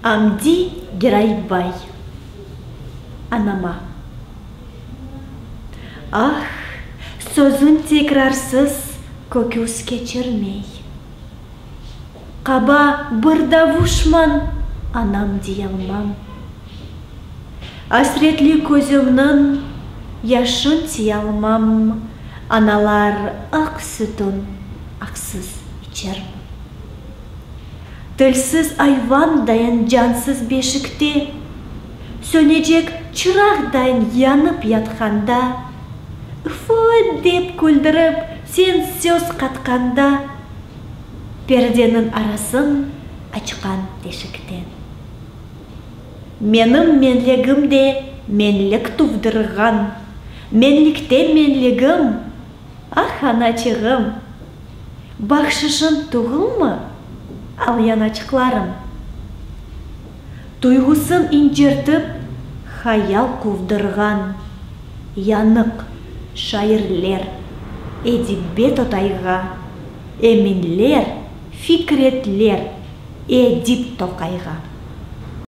Amdi Giraybay. Anama. Ah, sözüñ tekrarsız köküs keçirmey. Qaba bir davuşman anam diyalmam. Asretli közümniñ yaşın tiyalmam, Analar aq sütün aqsız içermi? Tilsiz ayvandayın cansız beşikte, Sönecek çıraqdayın yanıp yatqanda, Ifı dep küldürip sen söz qatqanda, Perdeniñ arasın açqan teşikten. Menim menligim de menlik tuvdırğan, Menlikte menligim, ah, anaçığım! Bahşışıñ tugulmı, al yanaçıqlarım? Duyğusın incertip hayal quvdırğan yanıq şairler Edibe totayğa, Eminler, Fikretler Edip toqayğa.